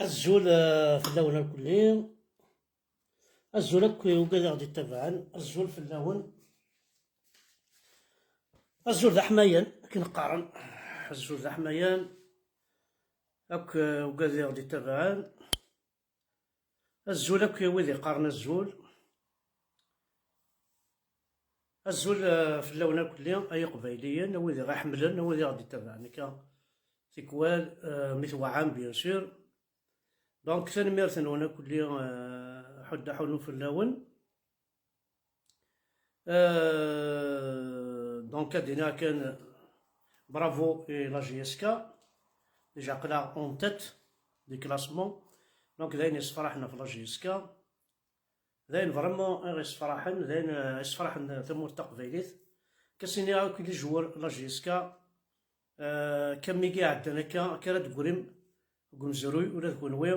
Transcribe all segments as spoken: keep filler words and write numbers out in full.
Azul, eh, fell-awen irkelli. Azul akk i wigad i ɣ-d-ittabaɛen. Azul fell-awen. Azul d aḥmayan, akken qqaren. Azul d aḥmayan akk, eh, wigad i ɣ-d-ittabaɛen. Azul akk i wid iqqaren azul. Azul, eh, fell-awen irkelli, ay Iqbayliyen, a wid i ɣ-iḥemmlen, a wid i ɣ-d-ittabaɛen akka tikwal, eh, mi tewɛam, bien sûr. Donc, tanemmirt-nwen irkelli, eh, ḥudd aḥunu fell-awen. Euh, donc, ad d-iniɣ kan bravo i la J S K. Déjà, aql-aɣ en tête du classement. Donc, d ayen yessefraḥen ɣef la J S K. D ayen vraiment i ɣ-yessefraḥen, d ayen, euh, yessefraḥen tamurt taqbaylit. Ad s-iniɣ akk i les joueurs la J S K, euh, kan mi iɛeddan akka, akka ara d-teggrim deg umezruy, ula d kenwi,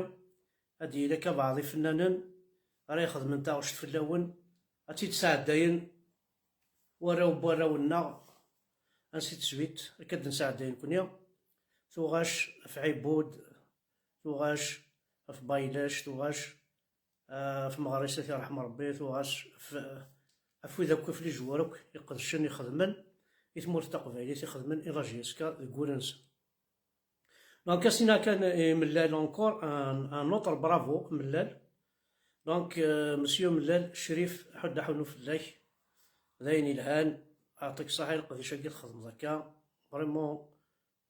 ad d-yili akka beɛḍ ifennanen ara ixedmen taɣect fell-awen, ad tt-id-sɛeddayen warraw n warraw-nneɣ, ainsi de suite, akka d-nesɛedday nekni. Tuɣac ɣef Ɛibud, tuɣac ɣef Baylac, tuɣac, ah, ɣef Meɣres, ad t-yerḥem Rebbi, tuɣac ɣef, ɣef wid akk, ɣef les joueurs akk iqedcen, ixedmen i tmurt taqbaylit, ixedmen i la J S K deg wul-nsen. Donc, ad s-iniɣ kan i Mellal encore un, un autre bravo, Mellal. Donc, euh, monsieur Mellal, Crif, ḥudd aḥunu fell-ak. D ayen yelhan, aɛṭik ṣṣaḥa i leqdic-agi txedmeḍ akka. Vraiment,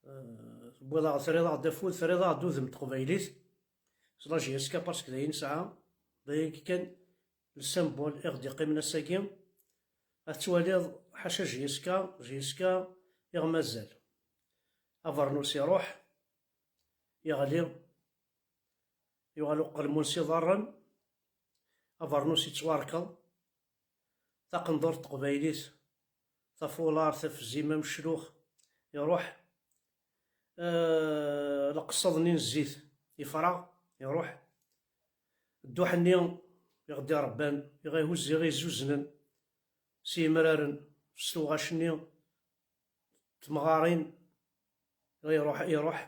euh, tewwiḍ-aɣ-, terriḍ-aɣ-d afud, terriḍ-aɣ-d udem n teqbaylit. S la J S K, parce que d ayen nesɛa, d ayagi kan le symbole i ɣ-d-yeqqimen ass-agi. Ad tettwaliḍ, ḥaca J S K, J S K i ɣ-mazal. Abernus iruḥ, yeɣli, yuɣal uqelmun s iḍarren, abernus yettwarkeḍ, taqendurt n teqbaylit, tafulart, afzim, ameclux, iruḥ. Eh, leqseḍ-nni n zzit yefreɣ, iruḥ. Dduḥ-nni i ɣ-d-iṛebban, i ɣ-ihuzz, i ɣ-izzuznen s yimraren, s tuɣac-nni, temɣarin, iruḥ, iruḥ.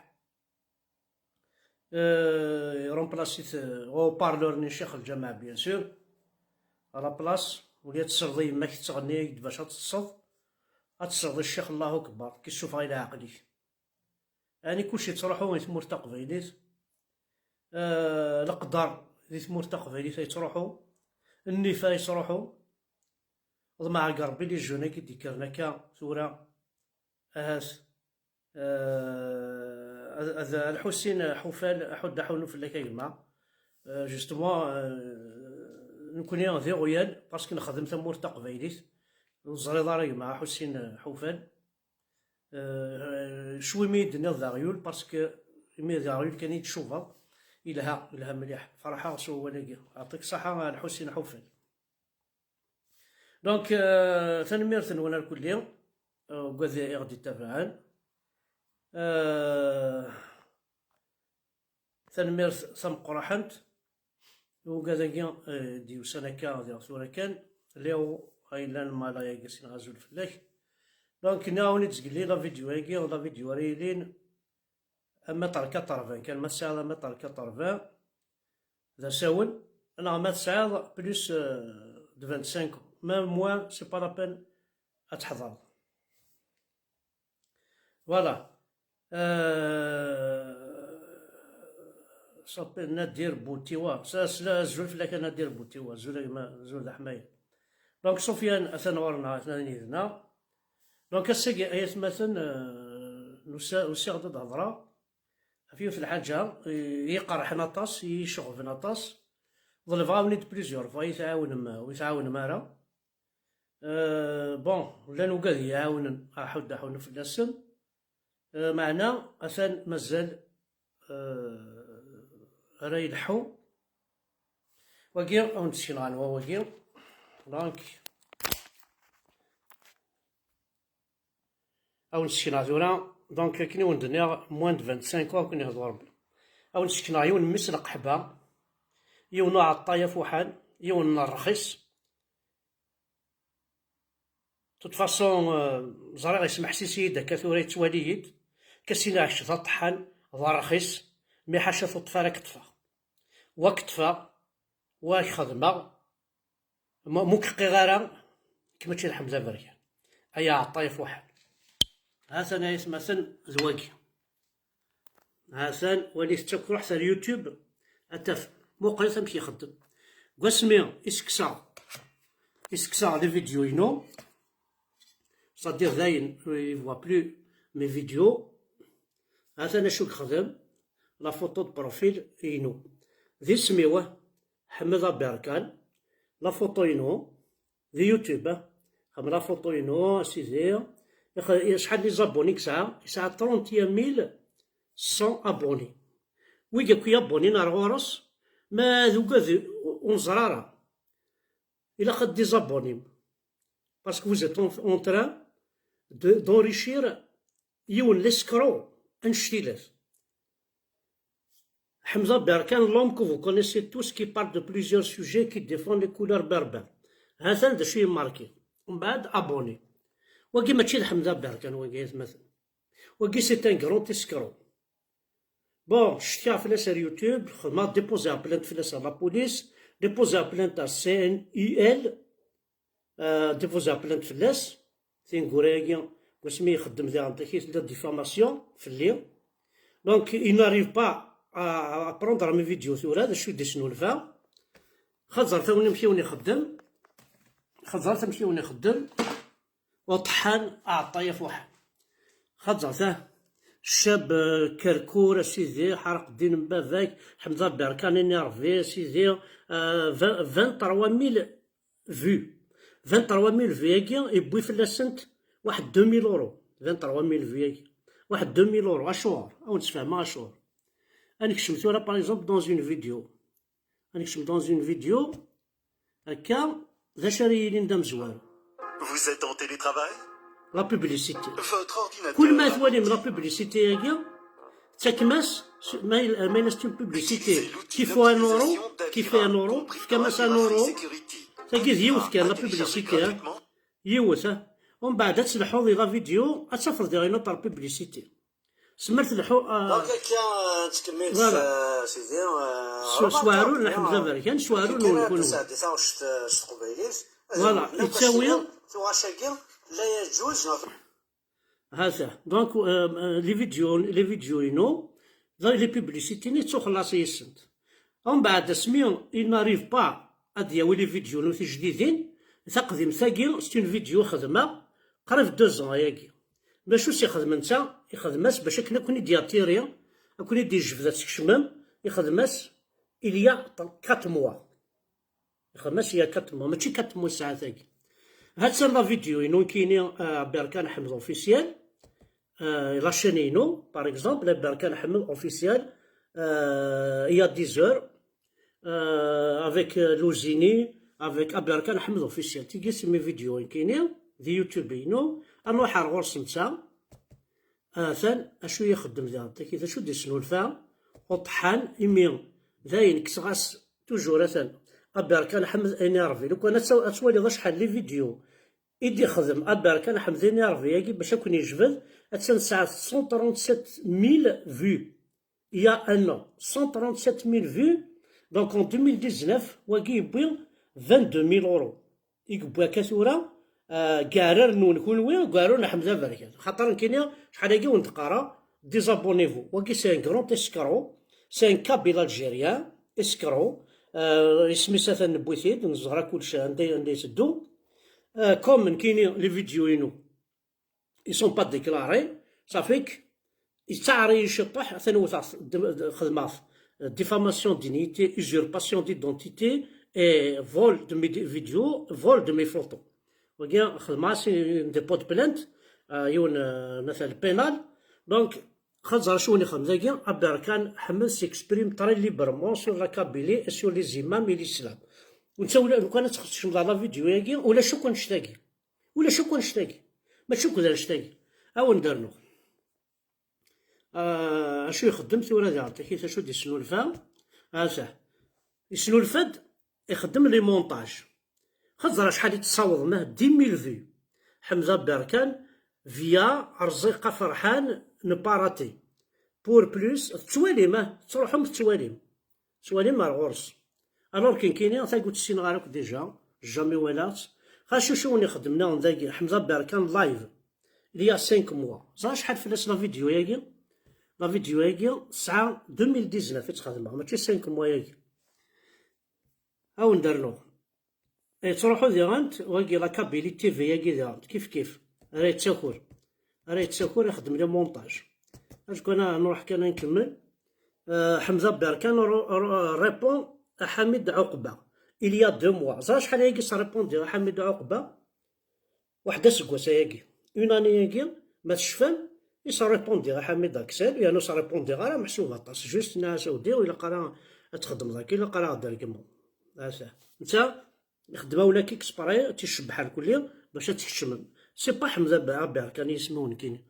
Euh, iremplace-it, euh, haut-parleur-nni Ccix Lǧameɛ, bien sûr. À la place, wali ad tesleḍ i yemma-k tettɣenni-ak-d bac ad teṭṭseḍ, ad tesleḍ i Ccix Allahu Akbar, k-issufeɣ i leɛqel-ik. Ɛni kullec yettruḥu i tmurt taqbaylit? Euh, leqder di tmurt taqbaylit ay yettruḥu, nnif ay yettruḥu. Ḍemɛeɣ deg Rebbi les jeunes-agi d-ikkren akka tura, ahat, euh, ad, ad, ad Lḥusin Ḥufal, aḥudd aḥunu fell-ak a gma. Euh, justement, euh, nekni d iɣyal, parce que nexdem tamurt taqbaylit. Ur teẓriḍ ara gma Ḥusin Ḥufal. Euh, cwi mi yi-d-tenniḍ d aɣyul, parce que imi d aɣyul kan i d-tcubaḍ, yelha, yelha mliḥ. Ferḥeɣ s wawal-agi. Aɛṭik ṣṣaḥa a Lḥusin Ḥufal. Donc, euh, tanemmirt-nwen irkelli, euh, wigad i ɣ-d-ittabaɛen. Euh, tanemmirt tameqqraḥent i wigad-agi, euh, d-yusan akka diɣ tura kan. Liɣ ay llan mala-agi sin azul fell-ak. Donc, nniɣ-awen-id zgelli la vidéo-agi, la vidéo ara yilin un mètre quatre-vingts kan, ma tesɛiḍ un mètre quatre-vingts d asawen, neɣ ma tesɛiḍ plus, euh, de vingt-cinq ans, même moins, c'est pas la peine ad teḥḍreḍ. Voilà. Euh, صافي، Nadir Boutiwa. Sa-, sla, azul fell-ak a Nadir Boutiwa. Azul a gma, azul d aḥmayan. Donc, Sofiane, atan ɣur-neɣ, atan yid-neɣ. Donc, ass-agi, ay atmaten, euh, nusa-, usiɣ-d ad hedreɣ ɣef yiwet n lḥaǧa i yi-iqerḥen aṭas, i yi-iceɣben aṭas. Ḍelbeɣ-awen-id plusieurs fois, i tɛawnem, ur yi-tɛawnem ara. Euh, bon, llan wigad i yi-iɛawnen, aḥudd aḥunu fell-asen. Euh, meɛna, atan mazal, euh, ara ileḥḥu. Wagi, ad wen-d-sekneɣ anwa wagi. Donc, ad wen-d-sekneɣ tura. Donc, akken i wen-d-nniɣ, moins de vingt-cinq ans, akken ihḍu Rebbi. Ad wen-d-sekneɣ yiwen n mmi-s n lqeḥba, yiwen n uɛeṭṭay afuḥan, yiwen n rrxis. De toute façon, euh, ẓriɣ yesmeḥsis-iyi-d akka tura, yettwali-yi-d. Kasin Ɛic d aṭeḥḥan, d arxis, mi ḥaca tuṭṭfa ara k-ṭṭfeɣ. Wa k-ṭṭfeɣ, wa k-xedmeɣ, ma, mu k-qqiɣ ara, k mačči d Ḥmed Aberkan. Ay aɛeṭṭay afuḥan. Ha-t-an ay atmaten d wagi. Ha-t-an, walit-tt akk, ruḥet ar YouTube, ad tafem. Muqlet amek ixeddem. Deg wasmi i s-kkseɣ, i s-kkseɣ les vidéos-inu, c'est-à-dire dayen, il voit plus mes vidéos. Ha-t-an acu yexdem, la photo de profil-inu. D isem-iw, Ḥmed Aberkan, la photo-inu, di YouTube, ah. Xam la photo-inu, a sidi. Ix-, acḥal n les abonnés i yesɛa? Yesɛa trente et un mille cent abonnés. Wigi akk i abonnés ar ɣur-s, ma d ugad ur neẓri ara. Ilaq ad désabonnem. Parce que vous êtes en, en train de, d'enrichir yiwen l'escroc annect-ilat. Ḥmed Aberkan, l'homme que vous connaissez tous, qui parle de plusieurs sujets, qui défend les couleurs berbères. Ha-t-an d acu yemmarki. Mbeɛd, abonné. Wagi mačči d Ḥmed Aberkan, wagi, ay atmaten. Wagi, c'est un grand escroc. Bon, cetkiɣ fell-as ar YouTube, xedmeɣ déposer plainte fell-as ar la police, déposer plainte ar C N I L, euh, déposer plainte fell-as, tineggura-agi, wasmi ixeddem diɣen takit la diffamation fell-i. Donc, il n'arrive pas à, à prendre mes vidéos tura, d acu i d-isnulfa. Xaẓret awen amek i wen-ixeddem. Xaẓret amek i wen-ixeddem. Uṭḥan, aɛeṭṭay afuḥan. Xaẓret, ah. Ccab, euh, Kerkur, a sidi, ḥaraq ddin n baba-k, Ḥmed Aberkan, énervé, a sidi, euh, vingt, vingt-trois mille vues. Vingt-trois mille vues-agi, yewwi fell-asent waḥed deux mille euros. Vingt-trois mille vues-agi. Waḥed deux mille euros. Acuɣer? Ad wen-d-sfehmeɣ acuɣer. Ad nekcem tura, par exemple, dans une vidéo. Ad nekcem dans une vidéo. Akka, d acu ara yilin d amezwaru? Vous êtes en télétravail? La publicité. Votre ordinateur. Kul ma twalim la publicité-agi, ttakem-as, ma il-, ma yella c'est une publicité qui faut un euro, qui fait un euro, tefkam-as un euro. Tagi d yiwet kan, la publicité, hein. Yiwet, hein. Umbeɛd ad telḥuḍ i la vidéo, ad tafeḍ diɣ une autre publicité. Semmer telḥu, ah, donc, akka, ah, nettkemmil, voilà. S, ah, sidi, ah, s, s weɛrur n Ḥmed Aberkan, s weɛrur n kunwi. Voilà, yettawi. Tuɣac-agi la yaǧuj. Ha-t-a. Donc, euh, euh, les vidéos, les vidéos-inu, les publicités-nni ttuxellas yis-sent. Umbeɛd asmi il n'arrive pas ad yawi les vidéos-inu tijdidin, taqdimt-agi, c'est une vidéo xedmeɣ qrib deux ans ayagi. D acu s-ixdem netta? Ixdem-as bac akken ad ken-id-yattiri, ad ken-id-ijbed ad tkecmem, ixdem-as il y a quatre mois. Ixdem-as il y a quatre mois, mačči quatre mois ssaɛa-tagi. Ha-tt-an la vidéo-inu nekkini, euh, Berkan Ḥmed officiel, euh, la chaîne-inu, par exemple, Berkan Ḥmed officiel, euh, il y a dix heures, euh, avec, euh, Louzini, avec Aberkan Ḥmed officiel. Tigi c'est mes vidéos nekkini, di YouTube-inu, ad nruḥ ar ɣur-s netta. Atan acu i ixeddem diɣen, taki d acu d-isnulfa uṭḥan, imi dayen kkseɣ-as toujours, atan, Aberkan Ḥmed énervé. Lukan ad twa-, ad twaliḍ acḥal les vidéos i d-ixdem Aberkan Ḥmed énervé-agi bac ad ken-yejbed, attan tesɛa cent trente-sept mille vues. Il y a un an, cent trente-sept mille vues. Donc en deux mille dix-neuf, wagi yewwi vingt-deux mille euros. I yewwi akka tura, ah, deg uɛrar-nwen kunwi, deg uɛrar n Ḥmed Aberkan. Xaṭer nekkini, acḥal-agi wen-d-qqareɣ, désabonnez-vous. Wagi c'est un grand escroc, c'est un kabyle algérien, escroc. Ah, isem-is atan newwi-t-id, neẓra kullec anda, anda iteddu. Ah, comme nekkini, les vidéos-inu, ils sont pas déclarés, ça fait que yettaɛer-iyi ciṭṭaḥ, atan wteɣ d-, d-, xedmeɣ diffamation de dignité, usurpation d'identité et vol de mes vidéos, vol de mes photos. Wagi xedmeɣ-as une dépôt de plainte, euh, yiwen, euh, مثلا pénal. Donc, xaẓer acu i ixdem dagi, Aberkan Ḥmed s'exprime très librement sur la Kabylie et sur les imams et l'islam. Netta ula, lukan ad txeṣṣem la vidéo-agi, ulac akk annect-agi. Ulac akk annect-agi. Mačči akk d annect-agi. Ad wen-d-rnuɣ. Ah, acu ixeddem tura diɣen? Takit acu d-isnulfa? Ata. Isnulfa-d, ixeddem les montages. Xaẓer acḥal i tessawḍem, ah, dix mille vues. Ḥmed Aberkan, via Rẓiqa Ferḥan, ne pas rater. Pour plus, tettwalim, ah, tettruḥum tettwalim. Tettwalim ar ɣur-s. Alors que nekkini, tagut ssineɣ ara akk déjà, jamais walaɣ-tt. Xas acu wen-ixeddem niɣen dagi, Ḥemza Berkan live, il y a cinq mois. Ẓer acḥal fell-as la vidéo-yagi? La vidéo-yagi tesɛa deux mille dix-neuf i tt-xedmeɣ, mačči cinq mois-yagi. Ad wen-d-rnuɣ. Yettruḥu diɣen, wagi la Kabylie T V-yagi diɣen, kif kif. Ara yettaker. Ara yettaker, ixeddem les montages. Azekka ad nruḥ kan ad nkemmel. Euh, Ḥemza Berkan ro-, ro-, répond à Ḥamid Ɛuqba. Il y a deux mois. Ẓer acḥal ayagi s-répondiɣ i Ḥamid Ɛuqba? Waḥed aseggas ayagi. Une année-yagi, ma tecfam, i s-répondiɣ i Ḥamid Aksel, yernu s-répondiɣ ara meḥsub aṭas. Juste nniɣ-as a wdi, ur ilaq ara ad txedmeḍ akka, ilaq ara ad d-tregmeḍ. Ata. Netta, ixeddem-awen akka exprès, ad tt-icebbeḥ ar kulli, bac ad tkecmem. C'est pas Ḥemza Be-, Berkan yisem-iw nekkini.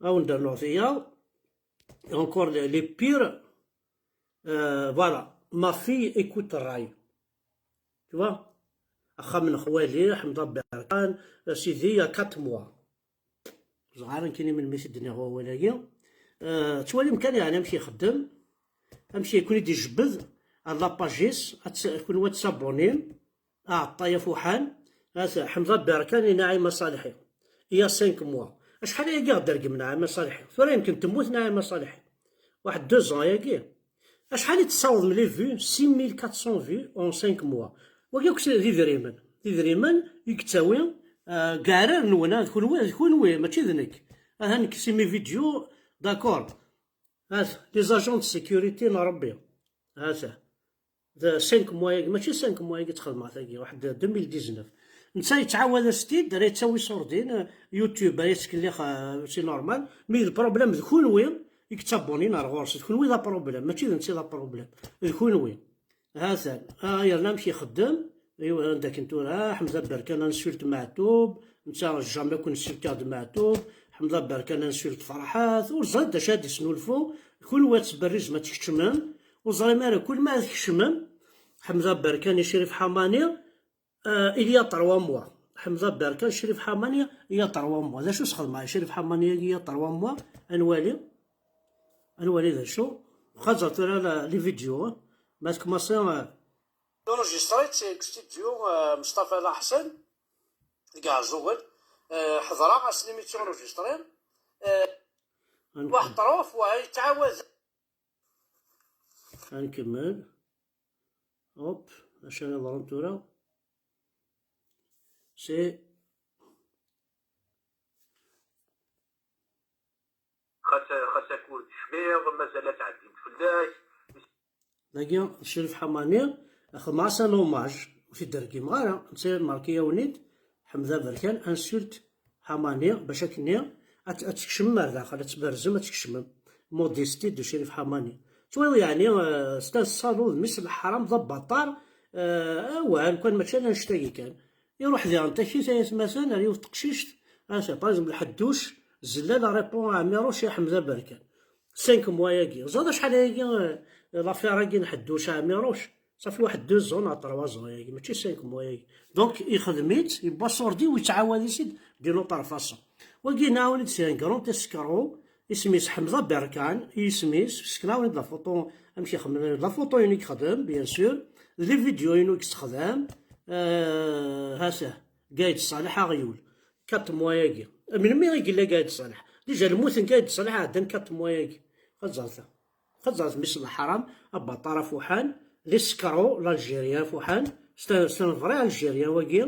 Ad wen-d-rnuɣ tiyaḍ. Encore les, les pires, euh, voilà, ma fille écoute ray. Tu vois? Axxam n xwali, Ḥemza Berkan, sidi, il y a quatre mois. Ẓer nekkini melmi i t-id-nniɣ wawal-agi. Euh, ttwalim kan yeɛni amek ixeddem, amek i ken-id-ijebbed ar la page-is, ad tt-, kunwi ad tsabbunim. Aɛeṭṭay afuḥan, ata, Ḥemza Berkan i Naɛima Ṣaliḥi. Il y a cinq mois. Acḥal ayagi i ɣ-d-tergem Naɛima Ṣaliḥi? Tura yemken temmut Naɛima Ṣaliḥi. Waḥed deux ans ayagi. Acḥal i tessawḍem les vues? Six mille quatre cents vues en cinq mois. Wagi akk d idrimen. D idrimen i yettawi, ah, deg uɛrar-nwen, ah, d kunwi, d kunwi, mačči d nekk. Aha nekk si mes vidéos, d'accord. Ata, les agents de sécurité n Rebbi. Ata. D cinq mois-agi, mačči cinq mois-agi ttxedmeɣ tagi, waḥed deux mille dix-neuf. Netta yettɛawad-as-t-id, ara yettawi ṣurdin, YouTube, ara yettkellix, euh, c'est normal. Mais le problème d kunwi i yettabbunin ar ɣur-s, d kunwi d aproblème, mačči d netta i d aproblème, d kunwi. Ha-t-an, ah, yerna amek ixeddem, anda akken tura, ah, Ḥemza Berkan insulte Meɛtub, netta jamais akk insulte-aɣ-d Meɛtub, Ḥemza Berkan insulte Ferḥat, ur ẓrint d acu ad d-isnulfu, kunwi ad tberrizem ad tkecmem, ur ẓrim ara kul ma ad tkecmem, Ḥemza Berkan i Crif Ḥamani, euh, il y a trois mois. Ḥemza Berkan, Crif Ḥamani, il y a trois mois. D acu sxedmeɣ i Crif Ḥamani-agi il y a trois mois? Ad nwali. Ad nwali d acu. Xaẓer tura la, les vidéos, hein. Ma tkemassi, euh, enregistré-tt deg studio, euh, Mustafa Laḥsen, deg Ɛeẓẓugen. Euh, ḥeḍreɣ ass-nni mi tt-enregistré. Euh, ad nk-, waḥed ṭruf, wa yettɛawad. Ad nkemmel. Hop, acu ara yeḍrun tura? C'est xas, xas akud cbiɣ, mazal ad tɛeddimt fell-ak. Dagi, Crif Ḥamani, xedmeɣ-as un hommage, ur t-id-rgimeɣ ara, netta marki-yawen-id, Ḥemza Berkan, insulte Ḥamani, bac akkenni ad, ad tkecmem ar daxel, ad tberzem, ad tkecmem. Modestie de Crif Ḥamani. Twayeḍ, yeɛni, euh, c'est un salaud, d mmi-s n leḥram, d abaṭar, euh, awah, lukan mačči ala annect-agi kan. Iruḥ diɣen takit ay atmaten ar yiwet teqcict, ata, par exemple, Ḥedduc, Zellal répond à Ɛmiruc i Ḥemza Berkan. Cinq mois-agi. Ẓad acḥal ayagi, euh, l'affaire-agi n Ḥedduc Ɛmiruc? Ça fait waḥed deux ans neɣ trois ans ayagi, mačči cinq mois ayagi. Donc, ixdem-itt, yewwa ṣṣurdi u yettɛawad-itt-id d'une autre façon. Wagi nɛawen-d c'est un grand escroc, isem-is Ḥemza Berkan, isem-is, fsken-awen-d la photo, amek ixdem, la photo-inu i yexdem, bien sûr, d les vidéos-inu i yessexdam, euh, ha-t-ah, Gayd Ṣaleḥ Aɣyul. Quatre mois-agi. Melmi i yella Gayd Ṣaleḥ? Déjà, lmut n Gayd Ṣaleḥ ɛeddan quatre mois-agi. Xaẓer ta. Xaẓer mmi-s n leḥram, abaṭar afuḥan, l'escroc, l'Algérien afuḥan, c'est un, c'est un vrai Algérien wagi,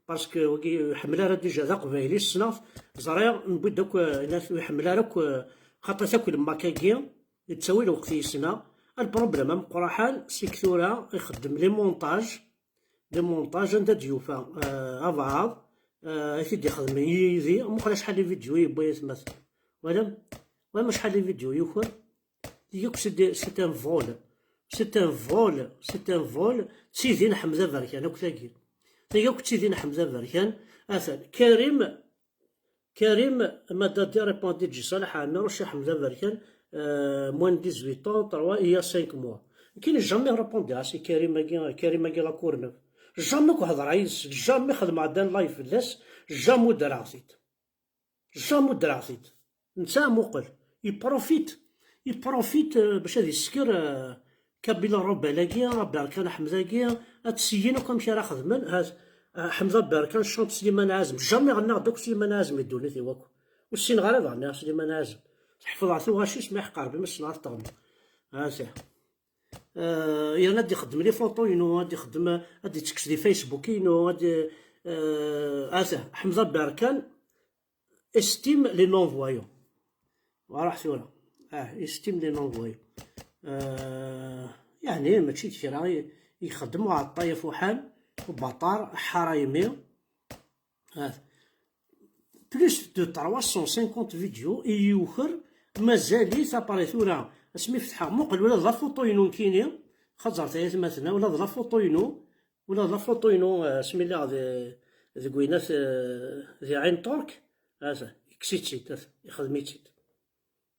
parce que wagi ur iḥemmel ara déjà d aqbayli, ssneɣ-t, ẓriɣ, newwi-d akk, euh, ur iḥemmel ara akk, euh, xaṭi akk lemmak-agi, yettawi lweqt yis-neɣ. Le problème ameqqran, c'est que tura ixeddem les montages, des montages, anda d-yufa, euh, abɛaḍ, euh, i t-id-ixdem yid-i, muqel acḥal n vidéo yewwi atmaten. Walam? Walam acḥal n vidéo yuker? Tagi akk c'est de-, c'est un vol. C'est un vol, c'est un vol. D tidi n Ḥemza Berkan akk tagi. Tagi akk d tidi n Ḥemza Berkan. Atan, Karim, Karim Madadi répondit-d J Saleh Ɛmiruc i Ḥemza Berkan, euh, moins de dix-huit ans, trois, il y a cinq mois. Nekkini jamais répondiɣ-as i Karim-agi, Karim-agi la Courneuve. Jamais akk hedreɣ yid-s, jamais xedmeɣ-d un live fell-as, jamais ur d-rreɣ-t-id. Jamais ur d-rreɣ-t-id. Netta muqel. yeprofit, yeprofit, euh, bac ad isker, euh, Kabila Robal-agi, Aberkan Ḥmed-agi, ad tseyyin akk amek ara xedmen. Ha-, euh, Ḥmed Aberkan, chante Sliman Ɛazem. Jamais ɣennaɣ-d akk Sliman Ɛazem i ddunit-iw akk. Ur ssineɣ ara ad ɣenniɣ Sliman Ɛazem. Ḥefḍeɣ tuɣac-is, ma iḥqer bi, ma ssneɣ ad teɣni. Ha-t-a. Euh, yerna ad ixeddem les photos-inu, ad ixeddem, ad ittekkes di Facebook-inu, ad, euh, ha-t-a, Ḥmed Aberkan, estime les non-voyants. Waraḥ tura. Ah, estime les non-voyants. Euh, yeɛni mačči d kra i, i ixeddem uɛeṭṭay afuḥan, ubaṭar, ḥaraymi. Ah. Plus de trois cent cinquante vidéos i yuker, mazal-it appareil tura. Asmi fetḥeɣ, muqel ula d la photo-inu nekkini, xaẓret ay atmaten, ula d la photo-inu, ula d la photo-inu, euh, asmi lliɣ di, deg winat, euh, di Ɛin Turk, ata, yekkes-itt-id, ata, ixdem-itt-id.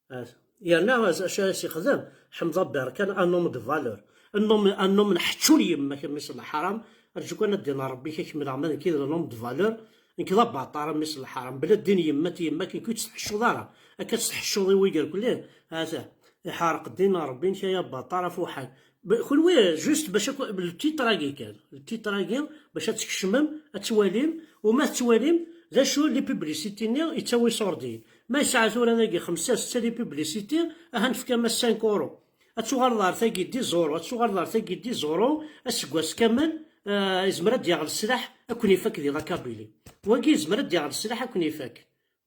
Ata. Yerna acu ara s-ixdem? Ḥmed Aberkan, un homme de valeur. Un homme, un homme n ḥečču n yemma-k, a mmi-s n lḥaram. Rǧu kan ad d-iniɣ Rebbi, k-kemmleɣ, ma d nekk i d un homme de valeur. Nekk d abaṭar, a mmi-s n lḥaram. Bla ddin yemma-k, yemma-k, nekk ur tt-tḥeccuḍ ara. Akka tt-tḥeccuḍ i wiger kulli. Ata. Iḥerq ddin n Rebbi, nekk ay abaṭar afuḥan. B-, kunwi, juste bac akk, le titre-agi kan. Le titre-agi, bac ad tkecmem, ad twalim, u ma tettwalim, d acu les publicités-nni yettawi iṣurdiyen. Ma yesɛa tura dagi xemsa, setta les publicités, aha nefka-as cinq euros. Ad tuɣaleḍ ɣer tagi dix euros, ad tuɣaleḍ ɣer tagi dix euros, aseggas kamel, eh, yezmer ad d-yaɣ leslaḥ, ad ken-ifak di la Kabylie. Wagi yezmer ad d-yaɣ leslaḥ, ad ken-ifak.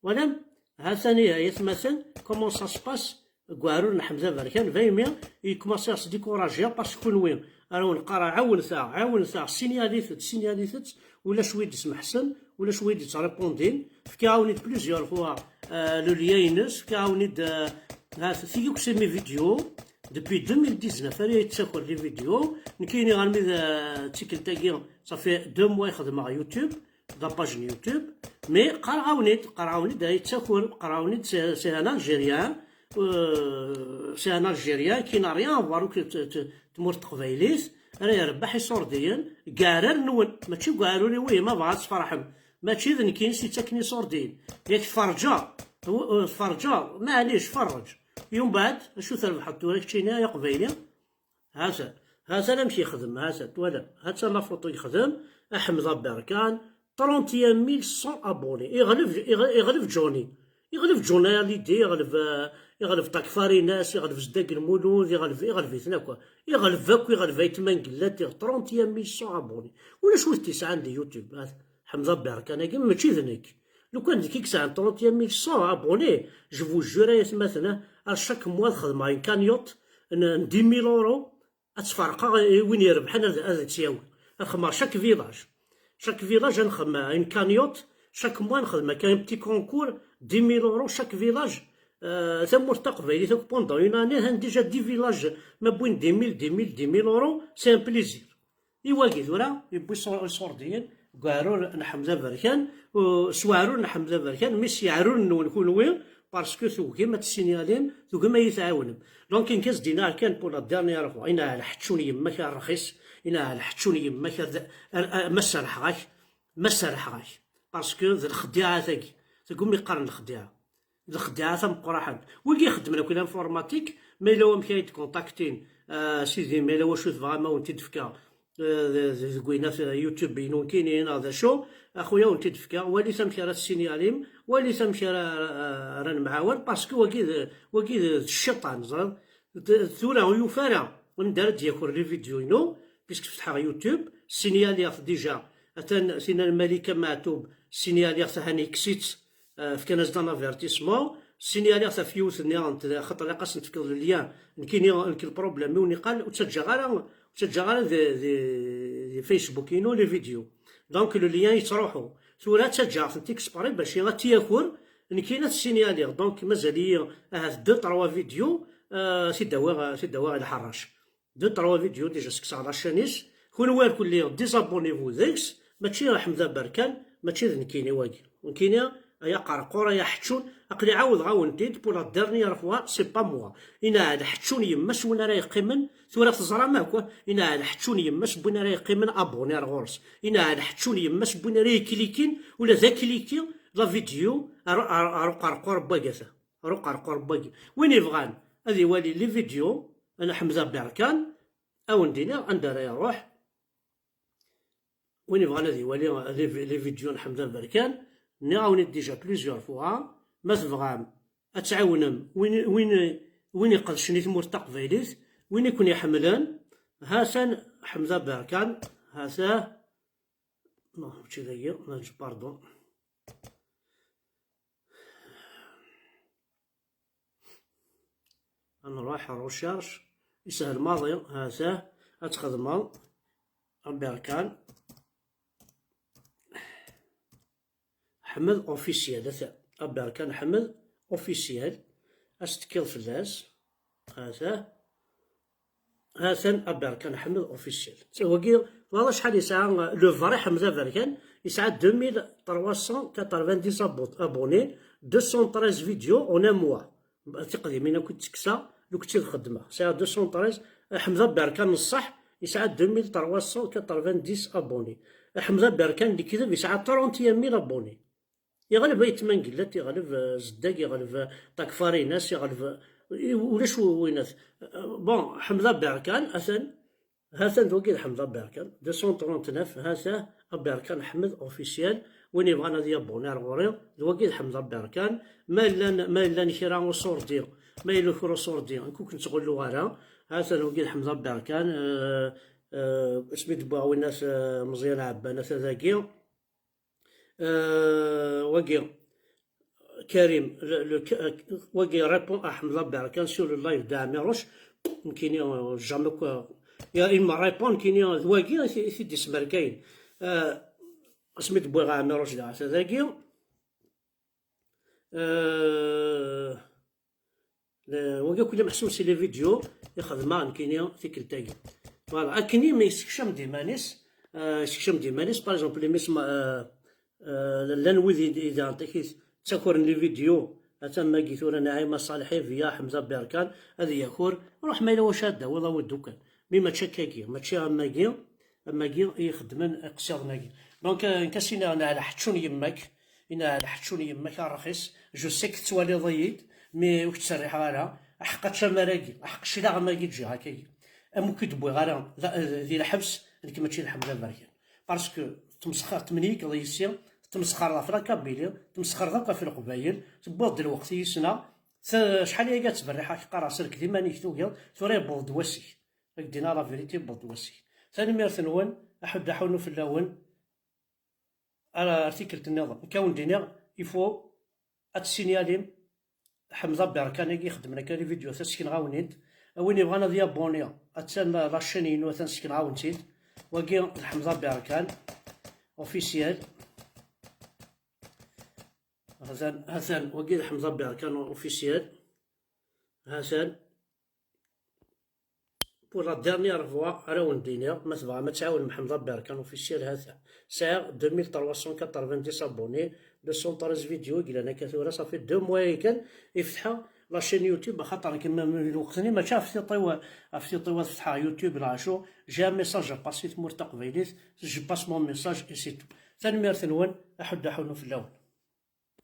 Walam? Ha-t-an ihi, ay atmaten, comment ça se passe deg uɛrur n Ḥmed Aberkan, daymi yekkumaṣi ad s-décourager, parce que kunwi ara wen-qqareɣ, ɛawnet-aɣ, ɛawnet-aɣ, signalit-d, signalit-d, ulac wi d-ismeḥsen, ulac wi d-ittrépondin, fkiɣ-awen-id plusieurs fois, euh, le lien-ines, fkiɣ-awen-id, euh, ha-t, tigi akk s mes vidéos, depuis deux mille dix-neuf ara yettaker les vidéos, nekkini armi d, euh, d tikkelt-agi, ça fait deux mois i xedmeɣ YouTube, la page n YouTube, mais qqareɣ-awen-id, qqareɣ-awen-id, ay yettaker, qqareɣ-awen-id, c'est, c'est un Algérien, euh, c'est un Algérien qui n'a rien à voir avec t-, t-, tmurt teqbaylit, ara yerbeḥ iṣurdiyen, deg uɛrar-nwen, mačči deg uɛrur-iw, ma bɣa ad tferḥem, mačči d nekkini s-yettaken iṣurdiyen, yak tferǧa, tw-, tferǧa, maɛlic, ferreǧ, yumbeɛd, acu trebḥeḍ tura keččini ay aqbayli? Ha-t-an, ha-t-an amek yexdem, ha-t-an, twalam, ha-tt-an la photo yexdem, Aḥmed Aberkan, trente et un mille cent abonnés, iɣleb, iɣ-, iɣleb Johnny, iɣleb Johnny Hallyday, iɣleb, euh, iɣleb Takfarinas, iɣleb Zeddak Lmulud, iɣleb, iɣleb-iten akk, iɣleb akk, iɣleb Ayt Mangellat, iɣ-, trente et un mille cent abonnés, ulac wi t-isɛan di YouTube, ha-t-, Ḥmed Aberkan-agi, mačči d nekk, lukan d nekk i yesɛan trente et un mille cent abonnés, je vous jure ay atmaten, à chaque mois ad xedmeɣ une cagnotte n, n dix mille euros, ad tt-ferqeɣ i win irebḥen ad, ad tt-yawi. Ad xedmeɣ chaque village. Chaque village ad nxedmeɣ une cagnotte, chaque mois nxedm akka un petit concours, dix mille euros chaque village. Euh, tamurt taqbaylit akk pendant une année, han déjà dix villages, ma wwin dix mille, dix mille, dix mille euros, c'est un plaisir. I wagi tura, yewwi iṣur-, iṣurdiyen, deg uɛrur n Ḥmed Aberkan, u-, s uɛrur n Ḥmed Aberkan, mais s yeɛruren-nwen kunwi, parce que tugim ad tessignalim, tugim ad yi-tɛawnem. Donc, nekk ad s-d-iniɣ kan pour la dernière fois, ina lḥečču n yemma-k a rxis, ina lḥečču n yemma-k a, a, a, ma serḥeɣ-ak, ma serḥeɣ-ak. Parce que d lexdiɛa tagi, tagumi qqaren lexdiɛa. D lexdiɛa tameqqraḥant. Wigi ixeddmen akk l'informatique, ma yella wamek ay d-kontaktin, ah, sidi, ma yella wacu tebɣam ad wen-t-id-fkeɣ, eh, de-, de-, deg winat, eh, YouTube-inu nekkini neɣ d acu, a xuya ad wen-t-id-fkeɣ, walit amek ara tessinyalim, walit amek ara, ara, ara nemɛawan, parce que wagi d, wagi d, d cciṭan, ẓriḍ. D-, tura ur yufi ara anda ara d-yaker les vidéos-inu, puisque fetḥeɣ YouTube, ssinyaliɣ-t déjà, atan tinna n Malika Meɛtub, ssinyaliɣ-t ahan yekkes-itt, euh, fkan-as-d un avertissement, ssinyaliɣ-t ɣef yiwet-nni, xaṭer ilaq ad sen-tefkeḍ le lien, nekkini, nekk le problème-iw niqal, ur ttaǧǧaɣ ara, ur ttaǧǧaɣ ara di, di, di Facebook-inu les vidéos. Donc le lien yettruḥu. Tura ttaǧǧaɣ-tent exprès bac ad tt-yaker, nekkini ad t-ssinyaliɣ. Donc mazal-iyi ahat deux, trois vidéos, euh, ad t-id-awiɣ, ad t-id-awiɣ i lḥeṛṛac. Deux, trois vidéos déjà ssekkseɣ la chaîne-is. Kunwi irkelli désabonnez-vous deg-s, mačči Ḥmed Aberkan, mačči d nekkini wagi. Nekkini, ay aqerqur, ay aḥeččun, aql-i ɛawdeɣ-awen-t-id pour la dernière fois, c'est pas moi. Ina lḥečču n yemma-s win ara yeqqimen, tura teẓram akk, ina lḥečču n yemma-s win ara yeqqimen abonné ar ɣur-s. Ina lḥečču n yemma-s win ara yeklikin, ula d akliki, la vidéo, ar, ar, ar uqerqur n wagata. Ruqerqur n wagi. Win yebɣan ad iwali les vidéos n Ḥemza Berkan, ad wen-d-iniɣ anda ara iruḥ. Win yebɣan ad iwali les vi-, les vidéos n Ḥemza Berkan, nniɣ-awen-d déjà plusieurs fois, ma tebɣam ad tɛawnem win, win, win iqedcen i tmurt taqbaylit, win i ken-iḥemmlen, ha-t-an Ḥemza Berkan, ha-t-ah. Non, mačči dagi, mačči, pardon. Ad nruḥ recherche, yeshel maḍi, ha-t-ah, ad txedmeḍ Berkan Ḥmed officiel, ha-t-a, Berkan Ḥmed officiel, ad s-tekkiḍ fell-as, ha-t-ah. Ha-t-an Berkan Ḥmed officiel. Wagi, ẓer acḥal yesɛa, le vrai Ḥemza Berkan, yesɛa deux mille trois cent quatre-vingt-dix abo-, abonnés, deux cent treize vidéos en un mois. Tiqdimin akk i d-ttekkseɣ, lukkti d xeddmeɣ. Sɛiɣ deux cent treize, Ḥemza Berkan n ṣṣeḥ, yesɛa deux mille trois cent quatre-vingt-dix abonnés. Ḥemza Berkan n lekdeb yesɛa trente et un mille abonnés. Yeɣleb Ayt Mangellat, yeɣleb, eh, Zeddag, yeɣleb, eh, Takfarinas, yeɣleb, eh, ulac w-, winat. Eh, bon, Ḥemza Berkan, atan, ha-t-an d wagi d Ḥemza Berkan, deux cent trente-neuf, ha-t-ah, Berkan Ḥmed officiel, win yebɣan ad yabuni ar ɣur-i, d wagi d Ḥemza Berkan, ma llan, ma llan kra usurdi, ma yella kra usurdi, nekk ur ken-ttɣulluɣ ara, ha-t-an wagi d Ḥemza Berkan, eh, eh, asmi d-wwiɣ winat, eh, Meẓyan Ɛebban, ata dagi, Euh, wagi, Karim, le, le, euh, wagi répond à Ḥemza Berkan sur le live de Amirouche. Nekkini, euh, jamais quoi. Ya, il me répond, nekkini, euh, d wagi, i t-, i t-id-ismerkayen. Euh, asmi d-wwiɣ Amirouche daɣ, dagi. Euh, Le-, wagi akk meḥsub si les vidéos i xedmeɣ nekkini tikkelt-agi. Voilà, akken i ma yessekcam-d iman-is, euh, yessekcam-d iman-is, par exemple, imi sma-, euh, euh, llan wid i, i d-, i d-, i d-, ttakren les vidéos, atan magi tura Naɛima Ṣaleḥ, Evia, Ḥemza Berkan, ad yaker, ruḥ ma yella wacu ad d-tawiḍ, awi-d ukan. Mi mačči akkagi, mačči am wagi, am wagi i ixeddmen iqsiḍen-agi. Donc, euh, nekk ad s-iniɣ, neɛla ḥeččun yemma-k, ina lḥeččun yemma-k a rxis, je sais que tettwaliḍ-iyi-d, mais ur k-ttserriḥeɣ ara, aḥeqq ačamar-agi, aḥeqq cclaɣem-agi ǧǧiɣ akkagi. Am ur k-id-wwiɣ ara da-, di lḥebs, nekk mačči d Ḥemza Berkan. Parce que temsexxar-, temniyikeḍ yis-i, temsexxreḍ ɣef la Kabylie, temsexxreḍ akk ɣef Leqbayel, tewwiḍ-d lweqt yis-neɣ, t-, acḥal aya ad ttberriḥeɣ, ak-qqareɣ serked iman-ik tugiḍ, tura yewweḍ-d wass-ik. Ad k-d-iniɣ la vérité, yewweḍ-d wass-ik. Tanemmirt-nwen, aḥuddu aḥunnu fell-awen. Ar, ar tikkelt nniḍen. Nekk ad wen-d-iniɣ, il faut ad tessinyalim Ḥemza Berkan-agi ixeddmen akka les vidéos, ad sekneɣ-awen-id. A win yebɣan ad yabuni, attan la, la chaîne-inu, atan sekneɣ-awen-tt-id. Wagi d Ḥemza Berkan, officiel. Hatan, hatan, wagi d Ḥemza Berkan, officiel. Hatan. Pour la dernière fois, ara wen-d-iniɣ, ma tebɣam ad tɛawnem Ḥemza Berkan officiel, ha-t-a. Sɛiɣ deux mille trois cent quatre-vingt-dix abonnés, deux cent treize vidéos i yellan akka tura, ça fait deux mois yakan i fetḥeɣ la chaîne YouTube, axaṭer nekk ma, ma, lweqt-nni mačči ɣef tiṭ-iw, ɣef tiṭ-iw ad fetḥeɣ YouTube neɣ acu, j'ai un message à passer i tmurt taqbaylit, je passe mon message et c'est tout. Tanemmirt-nwen, aḥuddu aḥunnu fell-awen.